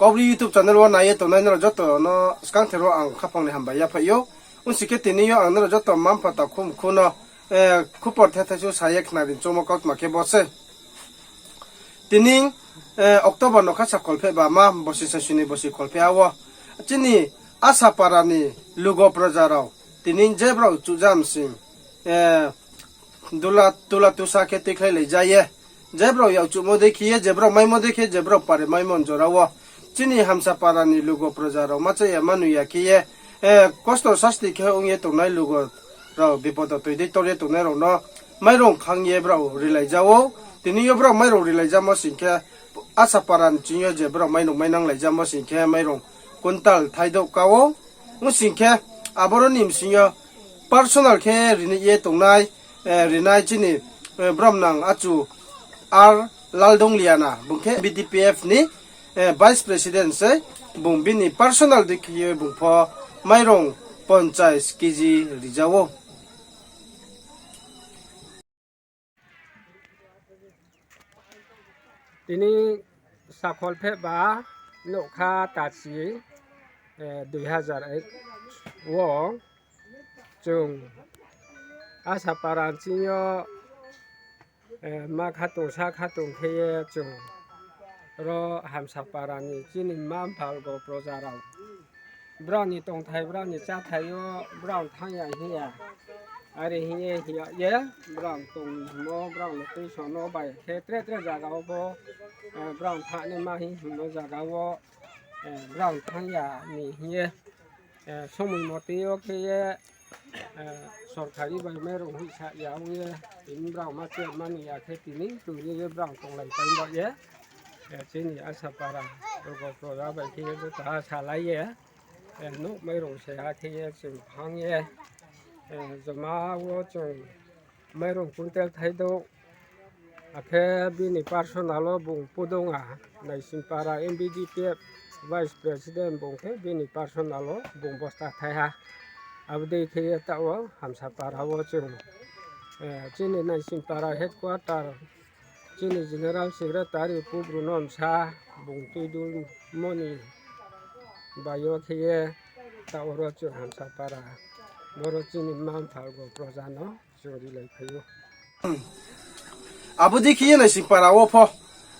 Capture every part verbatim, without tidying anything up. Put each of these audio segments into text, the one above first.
Kaubru YouTube channel wo nai ye tongnai nrao joto no skangther wo ang khaphang ni hambai yaphaih ou. Ongsi khe tini yo ang nrao joto mma-mpha takhu mkhu no, eh, khupor thethaisu sa ye khnari choungmo kautma khe bo se. Tini, eh, October nokha sa kholpheh ba ma bosi sasuni bosi kholpheh ha wo chini Asapara ni lugo proja rao tini je brao chujam sing, eh, dula, tula tusa khe tuikhlailai ja ye, je brao yakchuhmo dei khe ye, je brao maimo dei khe, je brao pare maimo ni jora wo chini Hamsapara ni lugo proja rao ma cha ya ma nung ya khe ye, eh, kosto sasti khe ong ye tongnai lugo rao, bipodo toi dei tor ye tongnai rao no mairung khang ye brao rilai ja ou. Tini yo brao mairung rilai jamo sing khe, Asapara ni ching yo je brao mairung mainang lai jamo sing khe, mairung kuntal thaidouh ka ou. Ong sing khe, aboro ni bsing yo personal khe rini ye tongnai, eh, rinai chini, eh, bromnang achu R Laldongliana, bung khe B D P F ni, eh, vice president se, bung bini personal dei khe ye bung pho mairung ponchais K G rija ou. Tini sa kholpheh ba nokha tachi, eh, dui hazar ek wo chung Asapara ni ching yo, eh, ma khatung sa khatung khe ye chung ro Hamsapara ni chini mma-mpha lugo proja rao, brao ni tongthai, brao ni cháthai yo brao thanng ya hing ya. Are hing ye hing ya ye, brao tongmo, brao location no bai khe tre tre zaga wo pho, eh, brao thanng ni ma hing hingmo zaga wo, eh, brao thanng ya ni hing ye, eh, somoi moti yo khe ye, eh, sorkari bai mairung hoihsa ya ong ye, tini brao ma chairman ni ya khe tini tui ye brao tonglai pai ba ye, eh, chini Asapara lugo proja bai khe ye joto ha salai ye, eh, nouh mairung se ha khe ye chung phang ye, eh, joma wo chung mairung kuntel thaidouh, akhe bini personal wo bung pudong a, Naisingpara M B D P F vice president bung khe bini personal wo bung bosta thai ha. Abo dei khe ye taoh wo Hamsapara wo chung, eh, chini Naisingpara headquarter, chini general secretary Pubru no bsa bung tuidulmo ni bai yo khe ye taoh wo ro chung Hamsapara, boro chini mma-mpha lugo proja no chung rilai phai ou. Abo dei khe ye Naisingpara wo pho,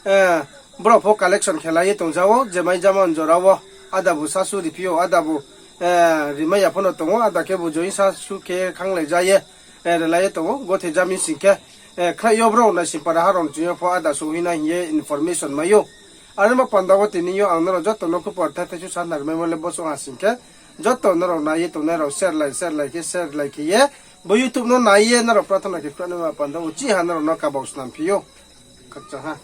eh, brao pho collection khe lai ye tong ja ou, je mai jamo ni jora wo, ada bu sasu riphi ou, ada bu, eh, rimai ya pho no tong ou, ada khe bu join sasu khe khanglai ja ye, eh, rilai ye tong ou, gothe jami sing khe, eh, khrai yo brao Naisingpara harong ching yo pho ada souhhoinai hing ye information mai ou. Are ma panda wo tini yo ang nrao joto no khupor thethaisu sa narmaimo le bo song ha sing khe, joto nrao nai ye tongnai rao share lai, share lai khe, share lai khe ye, bo YouTube no nai ye nrao prathana khe khruhnai ma panda wo chi ha nrao no kabau snam phi ou. Khakchang ha.